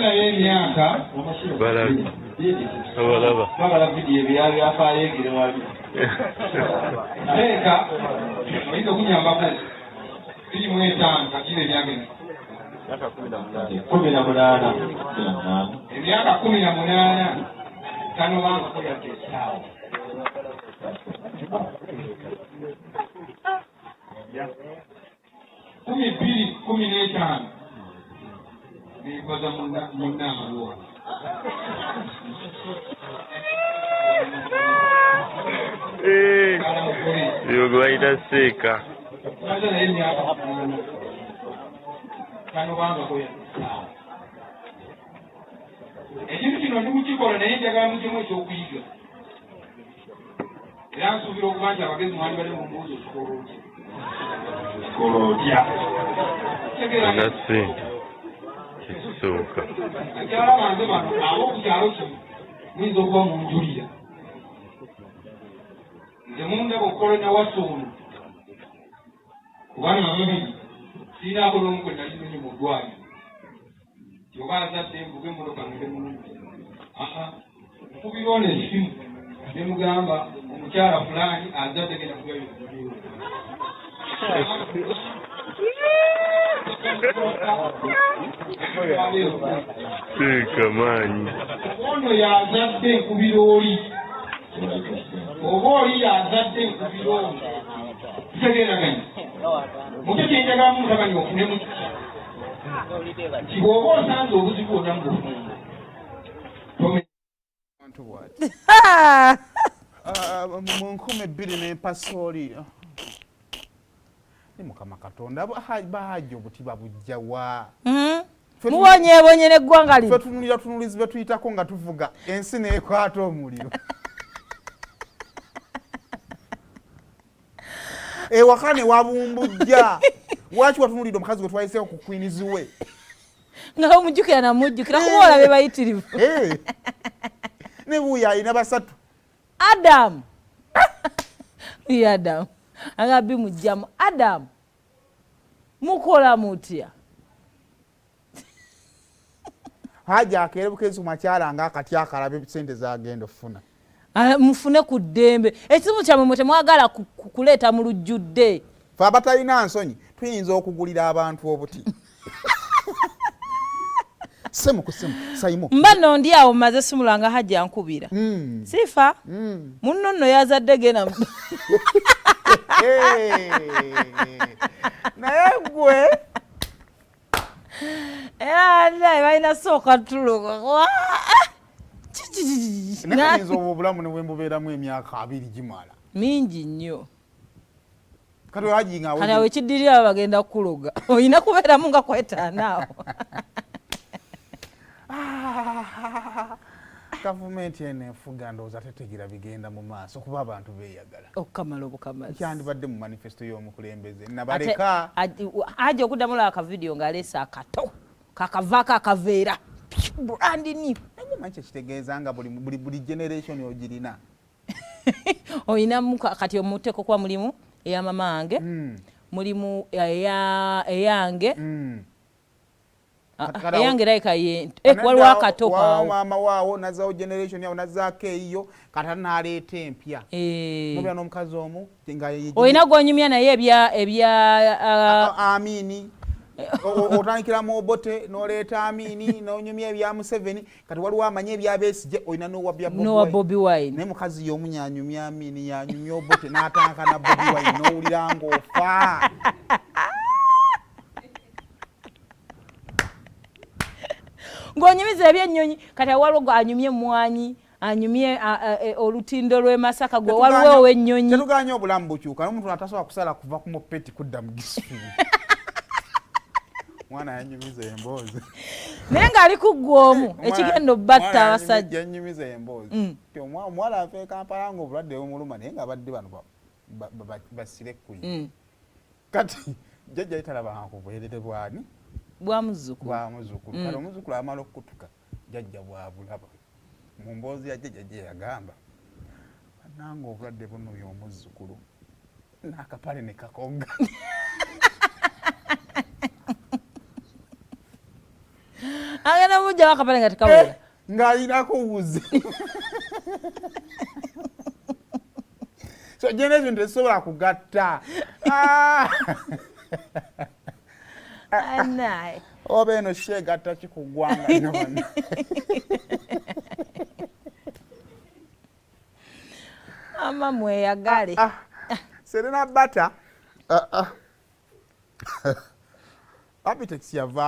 Naye emyaka Bagala vidiyo ebyafaayo egire wali. Teeka oyinza okunyambako 2005 kakiro emyaka eno. 18. Emyaka 18 tanobangako yadde essaawa. 2015 nekoza munna amaluwa. Eyo gwe bayita seeka. Maze naye emyaka 8 tanobangako yadde essaawa. Ekintu kino ndi mukikola naye njagala mugyemu ekyokuyiga. Era nsuubira okuba nti abagezi mwandibadde mumbuuza okikola otya. Kikola otya? Olina ssente kyekisooka. Bakyala bange bano ab'oku kyalo kino muyinza okuba munjulira. Nze mundaba okukola nawasa ono ku baana babiri sirinaako n'omu gwe nali nnonye mu ddwaliro. Nti oba azadde nvuge emmotoka ngende munonye. Aa nkubira ono essimu ne mugamba omukyala fulaani azadde genda mu ddwaliro munonye. Seeka maanyi. Ono yazadde nkubira oli oba oli yazadde nkubira ono. Tutegeeraganye. Mukyo kye njagala mutabani ofunemu kiki? Nti bw'oba osanze obuzibu bwonna mu bufumbo Abantu bw'ati. Mu 2000 n'empasa oli. Ni Mukama Katonda bahajja obuti babujja wa? Muwonyeebonye n'eggwanga lino. Ffe tunulira tunulizi be tuyitako nga tuvuga ensi n'ekwata omuliro. Ewaka ne wabumbujja. Lwaki watunulidde omukazi gwe twayiseeko ku Queens we? Nga omujjukira namujjukira kuba olabe bayitirivu. Ne buuyo alina basatu. Adam. Ye Adam. Aga bimujjamu. Adam. Mukola mutya? Haja akeere bukezi ku makyala ng'akati akalabe ssente z'agenda okufuna. Mufune ku ddembe. Ekizibu kyammwe mwe temwagala kuleeta mu lujjudde. Ffe abatalina nsonyi tuyinza okugulira abantu obuti. Semu ku semu, Saimo. Mba nno ndi awo mmaze simula nga Hajji ankubira. Sifa? Munno nno yazadde genda mu- Naye ggwe. Era naye balina sooka tuluka. Naye kayinza obwo obulamu ne bwe mbubeeramu emyaka 20 gimala. Mingi nnyo. Kati Hajji nga Kati awo ekiddirira baba bagenda kukuloga. Olina kubeeramu nga kwetaana awo. Gavumenti eno efuga ndowooza tetegeera bigenda mu maaso kuba abantu beeyagala. Okukamala obukamazi. Kyandibadde mu manifesto y'omukulembeze. Nabaleka. Hajji okuddamu olaba akavidiyo ng'aleese akato kakavaako akaveera. Brand new. Naye manyi kye kitegeeza nga buli generation ogirina. Olinamu kati omuteeko kuba mulimu eya mama wange, mulimu eyange. Eyange erabika ye, waliwo akato kaawo. Maama waawo nazaawo generation yawo nazaako eyiyo kati ate n'aleeta empya. Nobeera n'omukazi omu nga ye Olina gw'onyumya naye ebya, Amini. Otandikira mu Obote n'oleeta Amini n'onyumya ebya Museveni kati waliwo amanyi ebya Besigye olina n'owa bya Bobi N'owa Wine. Bobi Wine. Naye mukazi y'omu yanyumya Amini yanyumya Obote n'atanka na Bobi Wine n'owulira ng'ofa. Ng'onyumiza ebyennyonyi kati waliwo gwe anyumye emmwanyi anyumye olutindo lw'e Masaka gwe waliwo ow'ennyonyi. Tetuganye obulamu bukyuka n'omuntu atasobola kusala kuva ku mupeti kudda mu gisubi. Mwana yanyumiza emboozi. Naye ng'ali ku ggwe omu, ekigenda obbatta abasajja. Yanyumiza emboozi. Nti omuwala ava e Kampala ng'obulwadde bumuluma naye ng'abadde bano basire kkuyi. Kati jjajja ye talabanga ku bwerere bw'ani? Bwa muzzukulu. Bwa muzzukulu. Kati omuzzukulu amala okukutuka jjajja bw'abulaba. Mu mboozi ya jjajja gye yagamba, bannange obulwadde bunumya omuzzukulu n'akapale ne kakogga. Agenda mu Namugjawo akapale nga tekawera. Ng'alinako wuzi. So generation tesobola kugatta. Ah! Anaye. Oba eno sheegatta ki ku ggwanga lino bano? Mama mweyagale. Ah, Serena Bata. Ah, ah. Abitex yava.